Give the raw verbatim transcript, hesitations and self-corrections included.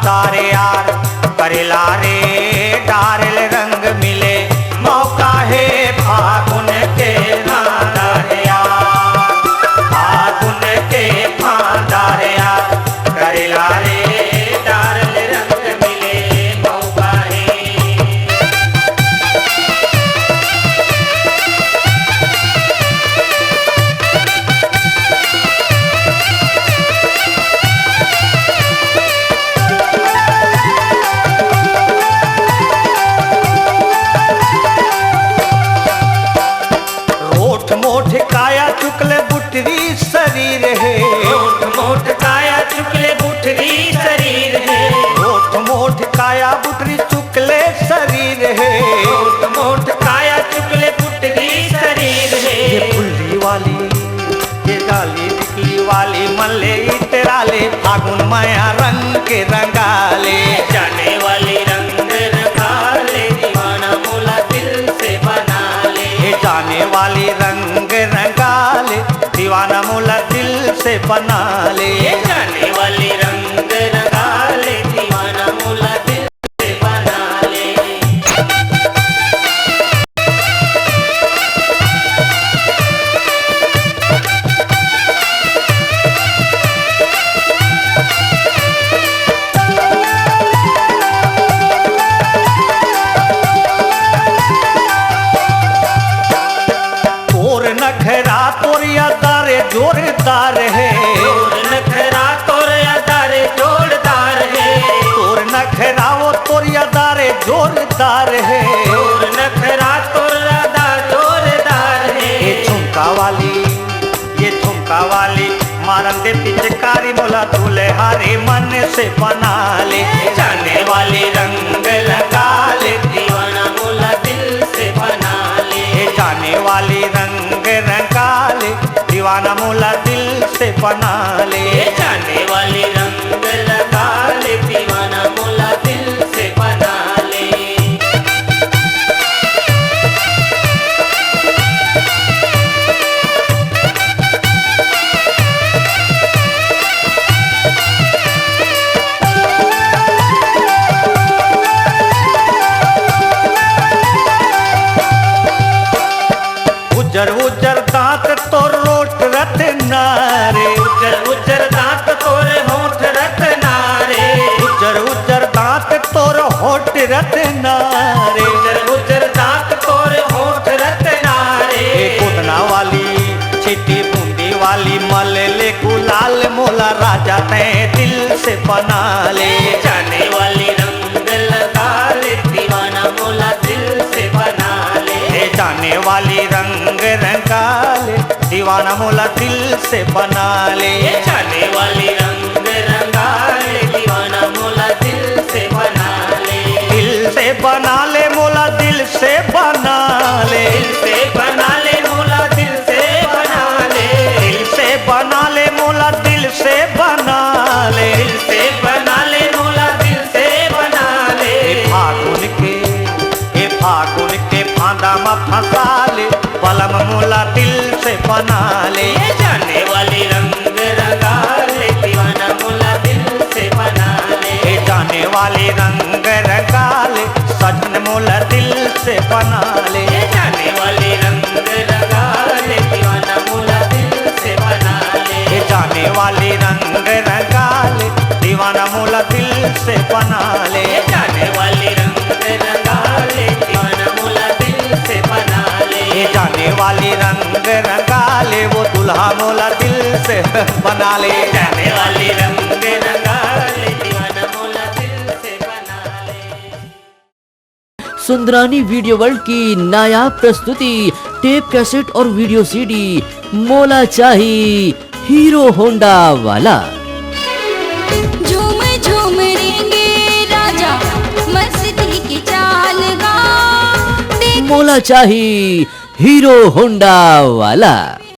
दार यार, करेला रे डारल रंग मिले, मौका हे फागुन के ना दार यार, फागुन के फांदार यार, करेला रे डारल रंग मिले, मौका हे। रोठ मोठ काया चुकले बुटरी शरीर हे। रोठ मोठ काया चुकले बुटरी शरीर हे। रोठ मोठ काया बुटरी चुकले शरीर हे। रोठ मोठ काया चुकले बुटरी शरीर हे। ये फुल्ली वाली, ये डाली टिकली वाली, मन ले इतरा ले, फागुन माया रंग के रंगा ले। जाने वाली रंग रंगा ले, दीवाना मोला दिल से बना ले। ये जाने वाली रंग रंगा ले, दीवाना मोला दिल से बना ले। ये जाने वाली रंग रंगा ले, दीवाना मोला दिल से बना ले। तोर नखरा तोर अदारे जोरदार हे। तोर नखरा तोर अदारे जोरदार हे। तोर नखरा वो तोर अदारे जोरदार हे। तोर नखरा तोर अदा जोरदार हे। ये झुमका वाली, ये झुमका वाली, मारन दे पिचकारी मोला दुल्हा रे मन से बना ले। जाने वाली रंग लगा ले, दीवाना मोला दिल से बना ले। ये जाने वाली रंग रंगा ले, दीवाना मोला दिल से बना ले। ये जाने वाली रंग लगा ले, दीवाना मोला दिल से बना ले। उजर उजर दांत तोर होठ रत्ना रे। उजर उजर दांत तोर होठ रत्ना रे। उजर उजर दांत तोर होठ रत्ना रे। उजर उजर दांत तोर होठ रत्ना रे। ए गोदना वाली, छीटी बूंदी वाली, मल ले गुलाल मोला राजा तैं दिल से बना ले। जाने वाली रंग लगा ले, दीवाना मोला दिल से बना ले। ए जाने वाली रंग रंगा ले, दीवाना मोला दिल से बना ले। ए जाने वाली रंग रंगा ले, दीवाना मोला दिल से बना ले। दिल से बना ले, मोला दिल से बना ले। दिल से बना ले, मोला दिल से बना ले। दिल से बना ले, मोला दिल से बना ले। दिल से बना ले, मोला दिल से बना ले। ए फागुन के, ए फागुन के फांदा म फंसा ले, बलम मोला दिल से बना ले। ए जाने वाली रंग रंगा ले, दीवाना मोला दिल से बना ले। ए जाने वाली रंग रंगा ले, सजन मोला दिल से बना ले। ए जाने वाली रंग रंगा ले, दीवाना मोला दिल से बना ले। ए जाने वाली रंग रंगा ले, दीवाना मोला दिल से बना ले। ए जाने वाली रंग रंगा ले, दीवाना मोला दिल से बना ले। ए जाने वाली रंग रंगा ले, वो दुल्हा मोला दिल से बना ले। ए जाने वाली रंग रंगा ले, दीवाना मोला दिल से बना ले। सुंदरानी वीडियो वर्ल्ड की नायाब प्रस्तुति, टेप कैसेट और वीडियो सीडी, मोला चाही हीरो होंडा वाला। झूम झूम रेंगे राजा, मस्ती की चाल गा। देख मोला चाही हीरो होंडा वाला।